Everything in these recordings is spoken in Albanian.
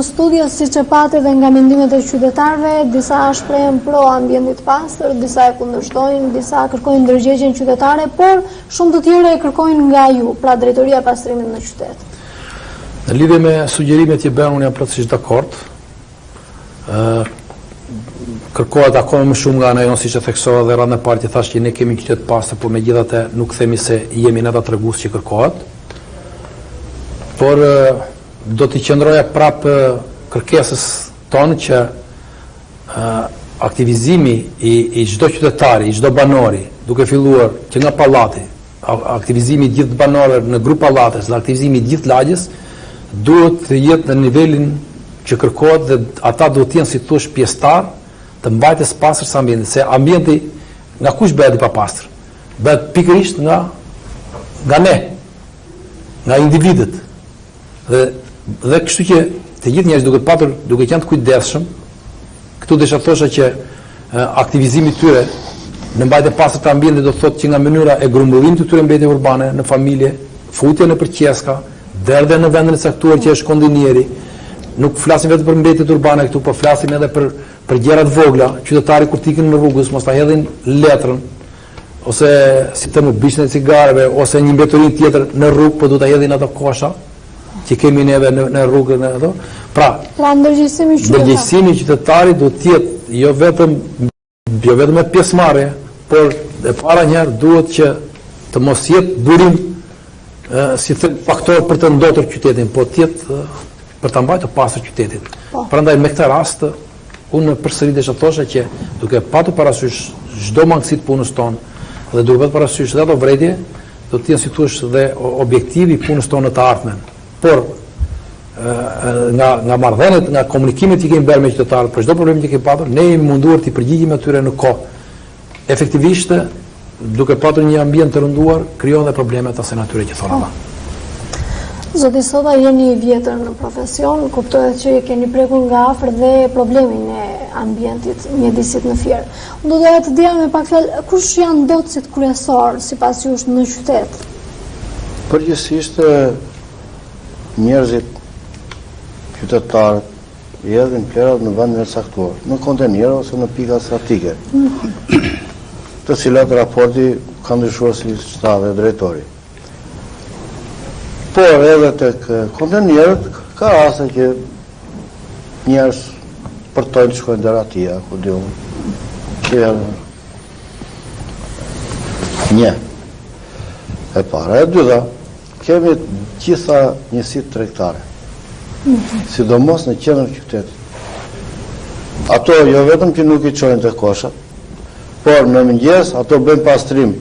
në studio, siç e patë edhe nga mendimet e qytetarëve, disa shprehen pro ambientit të pastër, disa e kundërshtojnë, disa kërkojnë ndërgjegjen qytetare, por shumë të tjerë e kërkojnë nga ju, pra drejtoria e pastrimit në qytet. Në lidhje me sugjerimet që bënë, unë jam plotësisht dakord. Ë kërkohet akoma më shumë nga ana jonë, siç e theksova edhe radhën e parë që thashë që ne kemi një qytet të pastër, por megjithatë nuk themi se jemi në ata tregues që kërkohet. Por do t'i qëndroja prapë kërkesës tonë që aktivizimi i i çdo qytetari, i çdo banori, duke filluar që nga pallati, aktivizimi i gjithë banorëve në grup pallatesh dhe aktivizimi i gjithë lagjes duhet të jetë në nivelin që kërkohet dhe ata duhet të jenë si të thuash pjesëtar të mbajtjes pastër së ambientit, se ambienti nga kush bëhet i papastër? Bëhet pikërisht nga nga ne, nga individët. Dhe dhe kështu që të gjithë njerëzit duke patur, duke qenë të kujdesshëm, këtu desha të thosha që aktivizimi i tyre në mbajtje pastër të ambientit do të thotë që nga mënyra e grumbullimit të këtyre mbetjeve urbane në familje, futja nëpër qeska, derdhja në vendin e caktuar që është kontejneri. Nuk flasim vetëm për mbetjet urbane këtu, po flasim edhe për për gjëra të vogla, qytetari kur të ikën në rrugës mos ta hedhin letrën ose si të themi bishtin e cigareve ose një mbeturinë tjetër në rrugë, po duhet ta hedhin ato kosha që kemi neve në në rrugë në ato. Pra, pra ndërgjegjësimi i qytetarit. Ndërgjegjësimi i qytetarit duhet të jetë jo vetëm jo vetëm me pjesëmarrje, por e para një herë duhet që të mos jetë burim si them faktor për të ndotur qytetin, po të jetë për ta mbajtur pastër qytetin. Po. Prandaj me këtë rast Unë përsëri desha të thosha që duke patur parasysh çdo mangësi të punës tonë dhe duke patur parasysh dhe ato vërejtje, do të jenë si thuash dhe objektivi i punës tonë në të ardhmen. Por nga nga marrëdhëniet, nga komunikimet që kemi bërë me qytetarët për çdo problem që kemi patur, ne jemi munduar t'i përgjigjemi atyre në kohë. Efektivisht, duke patur një ambient të rënduar, krijon dhe probleme të asaj natyre që thonë ata. Zoti Sota, jeni i vjetër në profesion, kuptohet që e keni prekur nga afër dhe problemin e ambientit, mjedisit në Fier. Unë do doja të dija me pak fjalë, kush janë ndotësit kryesorë, sipas jush në qytet? Përgjithësisht njerëzit, qytetarët, i hedhin plehrat në vendin e caktuar, në kontejnerë ose në pika statike, të cilat raporti ka ndryshuar siç tha dhe drejtori. Por edhe tek kontejnerët ka raste që njerëz përtojnë të shkojnë deri atje, ku di unë, që janë një. E para, e dyta, Kemi gjitha njësitë tregtare, sidomos në qendër të qytetit. Ato jo vetëm që nuk i çojnë te koshat, por në mëngjes ato bëjnë pastrim.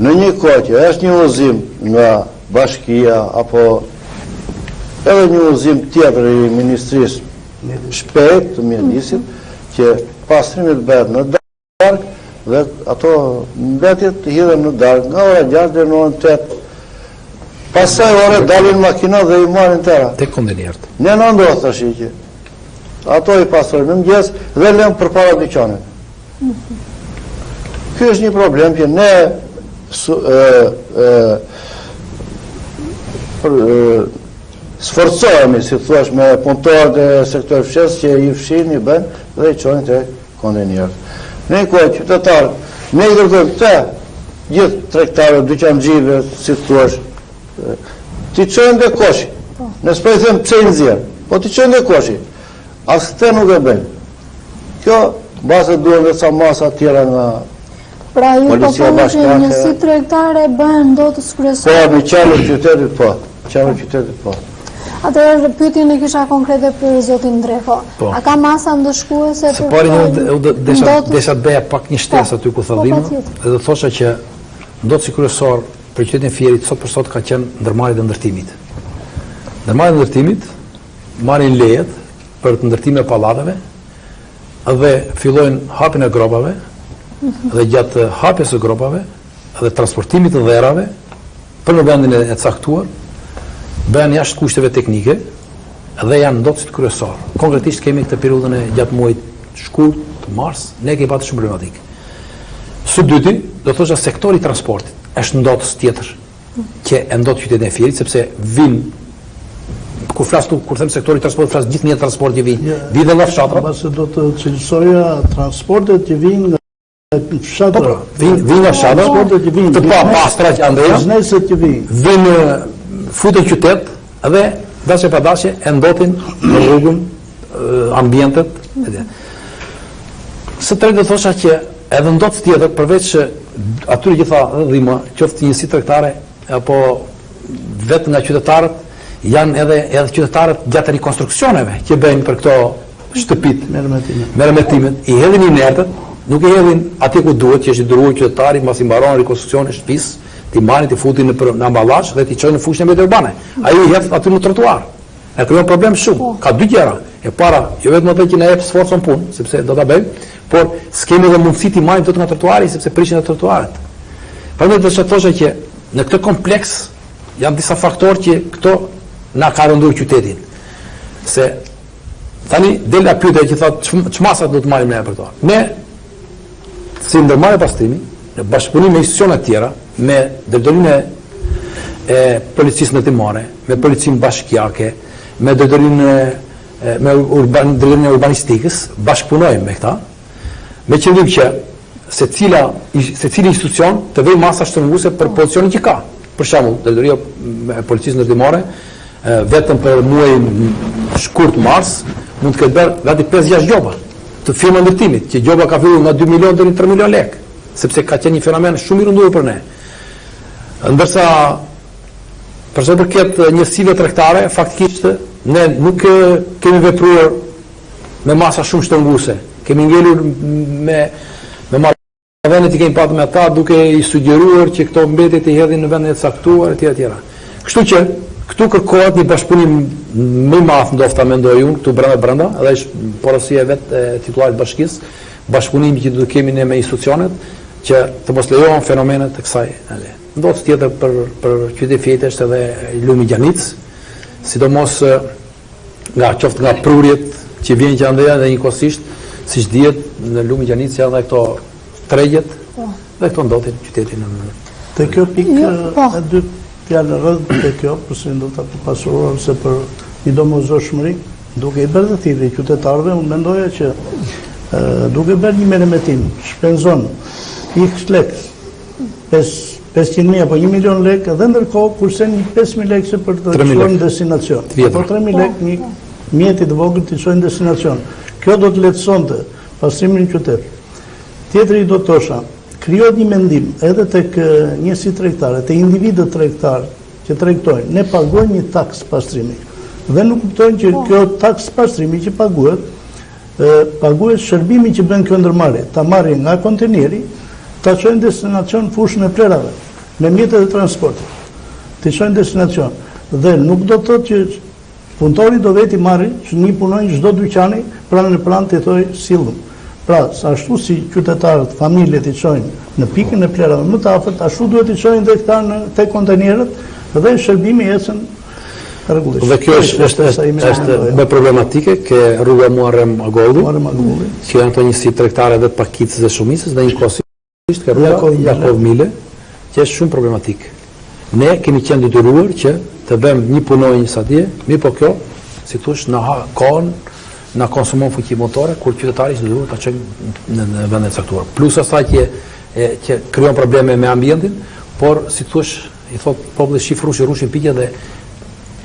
Në një kohë që është një udhëzim nga bashkia apo edhe një udhëzim tjetër i ministrisë shpejt të mjedisit që pastrimi të bëhet në darkë dhe ato mbetjet të hidhen në darkë nga ora 6 deri në orën 8. Pastaj ore dalin makina dhe i marrin tëra. Te kontejnerët. Ne na ndodh tash që ato i pastrojnë në mëngjes dhe lënë përpara dyqanit. Ky është një problem që ne su, e, e, për, e, sforcohemi, si thuash, me punëtorët e sektorit fshesës që i fshin, i bëjnë dhe i çojnë te kontejnerët. Në një kohë qytetarët, ne i kërkojmë të gjithë tregtarëve, dyqanxhive, si thuash, t'i çojnë te koshi. Po. Ne s'po i them pse i nxjerr, po t'i çojnë te koshi. As këtë nuk e bëjnë. Kjo mbase duhen dhe ca masa tjera nga Pra ju po thoni që njësitë tregtare bëhen ndotës kryesor? Po, në qendër qytetit po. Qendër qytetit po. Atëherë pyetjen e kisha konkrete për zotin Ndreko. Po. A ka masa ndëshkuese për Së pari unë desha desha të bëja pak një shtesë po. aty ku tha po, Dhima, dhe do thosha që ndotësi kryesor për qytetin e Fierit sot për sot ka qenë ndërmarrjet e ndërtimit. Ndërmarrjet e ndërtimit marrin lejet për të ndërtimin e pallateve dhe fillojnë hapjen e gropave mhm. dhe gjatë hapjes së gropave dhe transportimit të dherave për në vendin e caktuar, bëhen jashtë kushteve teknike dhe janë ndotësit kryesor. Konkretisht kemi këtë periudhën e gjatë muajit shkurt, mars, ne kemi patur shumë problematikë. Së dyti, do thosha sektori i transportit është ndotës tjetër që e ndot qytetin e Fierit sepse vin. Kur flas këtu, kur them sektori i transportit, flas gjithë mjetet e transportit që vijnë. Vijnë dhe nga fshatrat. Mbase do të cilësoja transportet që vijnë nga fshatrat. Po, pra, vijnë vijnë nga fshatrat. Transportet që vijnë. Të papastra që andej. Bizneset që vijnë. Vijnë futen në qytet dhe dashje pa dashje e ndotin rrugën, ambientet, etj. Së treti do thosha që edhe ndotës tjetër përveç atyre gjitha dhima, qoftë njësi tregtare apo vetë nga qytetarët, janë edhe edhe qytetarët gjatë rikonstruksioneve që bëjnë për këto shtëpitë, meremetimet, meremetimet, i hedhin inertet, nuk i hedhin atje ku duhet, që është i detyruar qytetari mbasi mbaron rikonstruksionin e shtëpisë, t'i marrin t'i futin në në ambalazh dhe t'i çojnë në fushën e mbetjeve urbane. Ai i hedh aty në trotuar. Na krijon problem shumë. Po. Ka dy gjëra. E para, jo vetëm atë që na jep sforco në punë, sepse do ta bëjmë, por s'kemi edhe mundësi t'i marrim dot nga trotuari sepse prishin edhe trotuaret. Prandaj do të thosha që në këtë kompleks janë disa faktorë që këto na ka rënduar qytetin. Se tani del ajo pyetja që thotë ç'masa do të marrim ne për to. Ne si ndërmarrje pastrimi, në bashkëpunim me institucione të tjera, me drejtorinë e policisë ndërtimore, me policinë bashkiake, me drejtorinë me urban, drejtorinë e urbanistikës, bashkëpunojmë me këta, me qëllim që secila secili institucion të vejë masa shtrënguese për pozicionin që ka. Për shembull, drejtoria e policisë ndërtimore vetëm për muajin shkurt mars mund të ketë bërë gati 5-6 gjoba të firma ndërtimit, që gjoba ka filluar nga 2 milion deri në 3 milion lekë, sepse ka qenë një fenomen shumë i rënduar për ne. Ndërsa për sa i përket njësive tregtare, faktikisht ne nuk kemi vepruar me masa shumë shtrënguese. Kemi ngelur me me marrëdhëniet që kemi patur me ata duke i sugjeruar që këto mbetje t'i hedhin në vendin e caktuar etj etj. Kështu që këtu kërkohet një bashkëpunim më i madh ndofta mendoj unë këtu brenda brenda, edhe është porosia e vetë e titullarit të bashkisë, bashkëpunimi që duhet të kemi ne me institucionet që të mos lejohen fenomene të kësaj natyre. Ndotës tjetër për për qytetin e Fierit është edhe lumi Gjanicë, sidomos nga qoftë nga prurjet që vjen që andej dhe njëkohësisht, siç dihet, në lumin Gjanicë janë dhe këto tregjet po. dhe këto ndotin qytetin në mënyrë. Te kjo pikë jo, po. e dy fjalë rreth te kjo, përse ndoshta për pasuruar ose për një domosdoshmëri, duke i bërë dhe thirrje qytetarëve, unë mendoja që duke bërë një meremetim, shpenzon x lek, 500.000 apo 1 milion lekë dhe ndërkohë kursen një 5.000 lekë se për të çuar në destinacion. Apo 3.000 lekë një mjeti të vogël të çojë në destinacion. Kjo do të lehtësonte pastrimin në qytet. Tjetri do të thosha, krijohet një mendim edhe tek njësi tregtare, te individët tregtarë që tregtojnë, ne paguajmë një taksë pastrimi. Dhe nuk kuptojnë që po. kjo taksë pastrimi që paguhet, paguhet shërbimi që bën kjo ndërmarrje, ta marrë nga kontejneri, ta çojë në destinacion fushën e plehrave, me mjetet e transportit, t'i çojë në destinacion. Dhe nuk do të thotë që punëtori do veti marri, që një punonjës çdo dyqani, pranë në pranë t'i thojë sillëm. Pra, ashtu si qytetarët, familjet i çojnë në pikën e plehrave më të afërt, ashtu duhet t'i çojnë dhe këta në te kontejnerët dhe shërbimi ecën Rregullisht. Dhe kjo është është është është më problematike ke rruga Muharrem Agolli. Muharrem Agolli. Që janë këto njësi tregtare dhe të pakicës dhe shumicës dhe njëkohësisht ke rruga Jakov Mile, që është shumë problematik. Ne kemi qenë detyruar që të vëmë një punonjës atje, mirëpo kjo, si thosh, na ha kohën, na konsumon fuqi punëtore kur qytetari është detyruar ta çojë në në vendin e caktuar. Plus asaj që e, që krijon probleme me ambientin, por si thosh, I thot populli shif rrushin, rrushin piqet dhe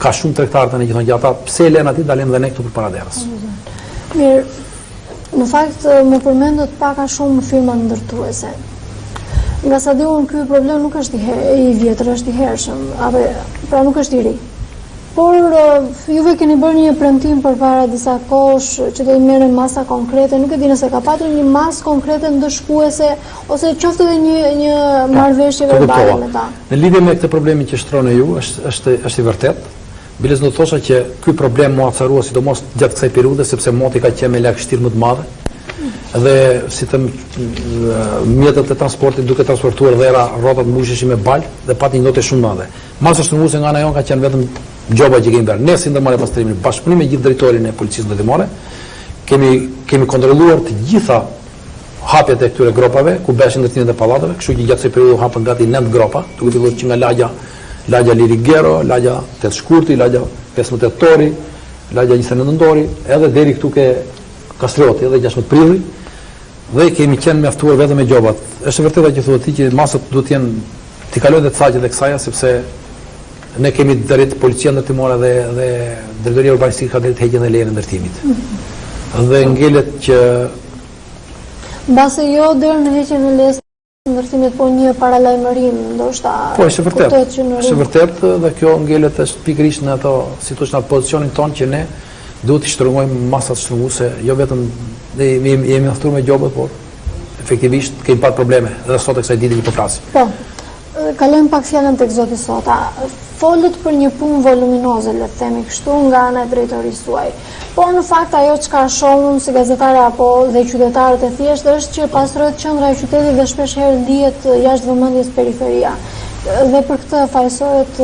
ka shumë tregtarë tani që thonë që ata pse e lënë aty, ta lëmë dhe ne këtu përpara derës. Mirë, në fakt më përmendët pak a shumë firma ndërtuese. Nga sa di unë ky problem nuk është i, i vjetër, është i hershëm, apo pra nuk është i ri. Por juve keni bërë një premtim përpara disa kohësh që do të merren masa konkrete, nuk e di nëse ka patur një masë konkrete ndëshkuese ose qoftë edhe një një po, marrëveshje verbale me ta. Në lidhje me këtë problemin që shtroni ju, është është është i vërtetë. Biles do të thosha që ky problem u acarua sidomos gjatë kësaj periudhe sepse moti ka qenë me lagështirë më të madhe. Dhe si them mjetet e transportit duke transportuar dhera, rrotat mbusheshin me baltë dhe pati një ndotje shumë të madhe. Masa shtrënguese nga ana jonë ka qenë vetëm gjoba që kemi bërë. Ne si ndërmarrje pastrimi, në bashkëpunim me gjithë drejtorin e policisë ndërtimore, kemi kemi kontrolluar të gjitha hapjet e këtyre gropave ku bëheshin ndërtimet e pallateve, kështu që gjatë kësaj periudhe u hapën gati 9 gropa, duke filluar që nga lagja Lagja Lirik Gero, lagja 8 Shkurti, lagja 15 Tetori, lagja 29 Nëntori, edhe deri këtu ke Kastrioti edhe 16 Prilli, dhe kemi qenë mjaftuar vetëm me gjobat. Është e vërteta që thua ti që masat duhet të jenë t'i kalojnë dhe caqet e kësaja sepse ne kemi drejt policia ndërtimore dhe dhe drejtoria urbanistike ka drejt heqjen dhe lejen e ndërtimit. Mm -hmm. Dhe ngelet që Mbase jo deri në heqjen e lejes ndërtimit, po një paralajmërim, ndoshta Po, është e vërtetë. Është e vërtetë dhe kjo ngelet është pikërisht në ato, si thosh, në atë pozicionin tonë që ne duhet të shtrëngojmë masat shtrënguese, jo vetëm ne jemi jemi mjaftuar me gjobat, por efektivisht kemi pak probleme dhe sot e kësaj dite që po flasim. Po. Kalojmë pak fjalën tek zoti Sota. Folët për një punë voluminoze, le të themi kështu, nga ana e drejtorisë suaj. Por në fakt ajo çka shoh unë si gazetare apo dhe qytetarët e thjeshtë është që pastrohet qendra e qytetit dhe shpesh herë lihet jashtë vëmendjes periferia. Dhe për këtë fajësohet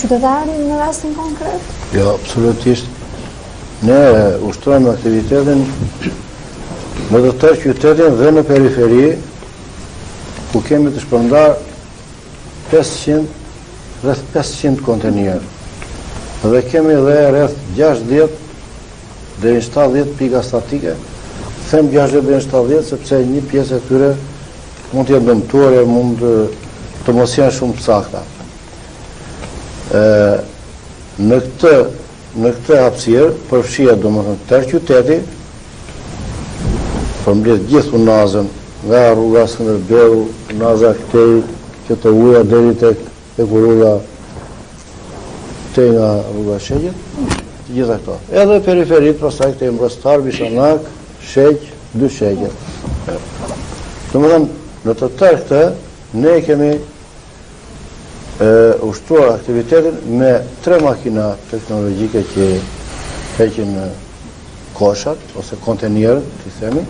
qytetari në rastin konkret? Jo, absolutisht. Ne ushtrojmë aktivitetin në të tërë qytetin dhe në periferi, ku kemi të shpërndarë 500, rreth 500 kontenierë dhe kemi dhe rreth 60 deri në 70 pika statike. Them 60 deri në 70 sepse një pjesë e tyre mund të jenë dëmtuar e mund të mos jenë shumë të sakta. Ë në këtë në këtë hapësirë përfshihet domethënë tërë qyteti, përmbledh gjithë unazën nga rruga Skënderbeu, unaza këtej, që të uja deri tek hekurudha këtej nga rruga Shegjet, të gjitha këto. Edhe periferitë, pastaj këtej Mbrostar, Vishanak, Shegj, dy Shegjet. Domethënë, në të tërë këtë, ne kemi e, ushtruar aktivitetin me tre makina teknologjike që heqin koshat ose kontenierët, t'i themi,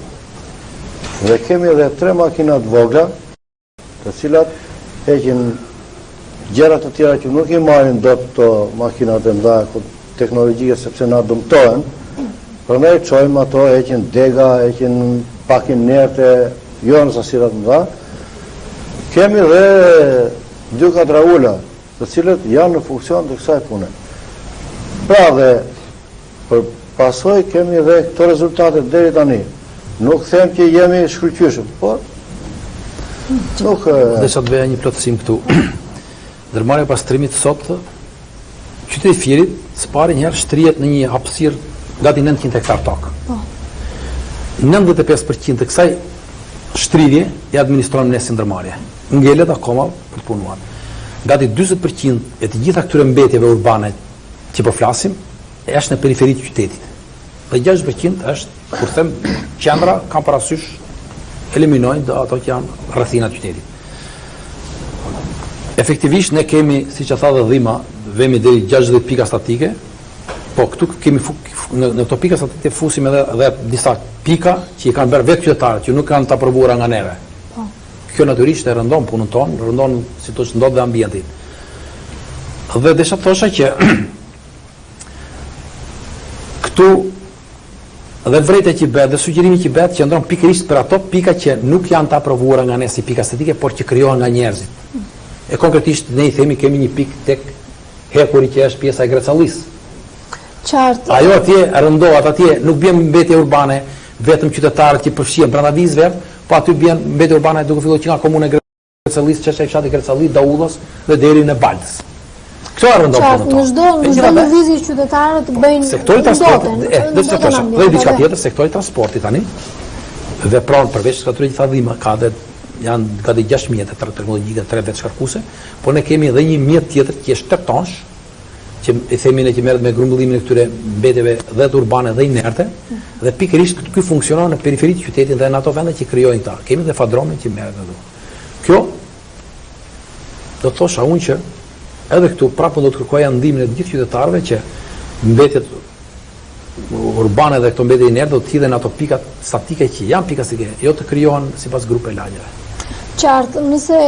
dhe kemi edhe tre makina të vogla, të cilat heqin gjëra të tjera që nuk i marrin dot këto makinat e mëdha teknologjike sepse na dëmtohen. Prandaj çojmë ato heqin dega, heqin pak inerte, jo në sasira të mëdha. Kemi dhe dy katraula, të cilët janë në funksion të kësaj pune. Pra dhe Për pasojë kemi dhe këto rezultate deri tani. Nuk them që jemi shkëlqyeshëm, por nuk Desha të bëja një plotësim këtu. Ndërmarrja e pastrimit sot qyteti i Fierit së pari një herë shtrihet në një hapësirë gati 900 hektar tokë. Po. 95% të kësaj shtrirje e administrojmë ne si ndërmarrje. Ngelet akoma për të punuar. Gati 40% e të gjitha këtyre mbetjeve urbane që po flasim është në periferi të qytetit. Dhe 60% është, kur them qendra, kam parasysh eliminojnë dhe ato që janë rrethina të qytetit. Efektivisht ne kemi, siç e tha dhe Dhima, vemi deri 60 pika statike, po këtu kemi fu, në, në këto pika statike fusim edhe dhe disa pika që i kanë bërë vetë qytetarët, që nuk kanë të aprovuara nga neve. Po. Kjo natyrisht e rëndon punën tonë, rëndon si të ndot dhe ambientin. Dhe desha të thosha që këtu dhe vërejtja që bëhet dhe sugjerimi që bëhet qëndron pikërisht për ato pika që nuk janë të aprovuara nga ne si pika statike, por që krijohen nga njerëzit. E konkretisht ne i themi kemi një pikë tek hekuri që është pjesa e Grecallisë. Qartë. Ajo atje rëndohet, atje nuk bjen mbetje urbane, vetëm qytetarët që përfshihen brenda vijës verdhë, po aty bjen mbetje urbane duke filluar që nga komuna e Grecallisë, çështja e fshatit Grecalli, Daullos dhe deri në Baltës. Këto e rëndon punën tonë. Në çdo në çdo lëvizje qytetarët po, bëjnë sektori i transportit, e, do të thosha, dhe diçka tjetër, sektori i transportit tani vepron përveç atyre që tha Dhima, ka dhe janë gati 6 mjete të teknologjike, tre vetëshkarkuese, por ne kemi edhe një mjet tjetër që është 8 tonsh, që i themi ne që merret me grumbullimin e këtyre mbetjeve dhe të urbane dhe inerte, dhe pikërisht ky funksionon në periferi të qytetit dhe në ato vende që krijojnë këta. Kemi dhe fadromin që merret me to. Kjo do të thosha unë që edhe këtu prapë do të kërkoja ndihmën e të gjithë qytetarëve që mbetjet urbane dhe këto mbetje inerte do të hidhen ato pikat statike që janë pika statike, jo të krijohen sipas grupe lagjeve. Qartë, nëse.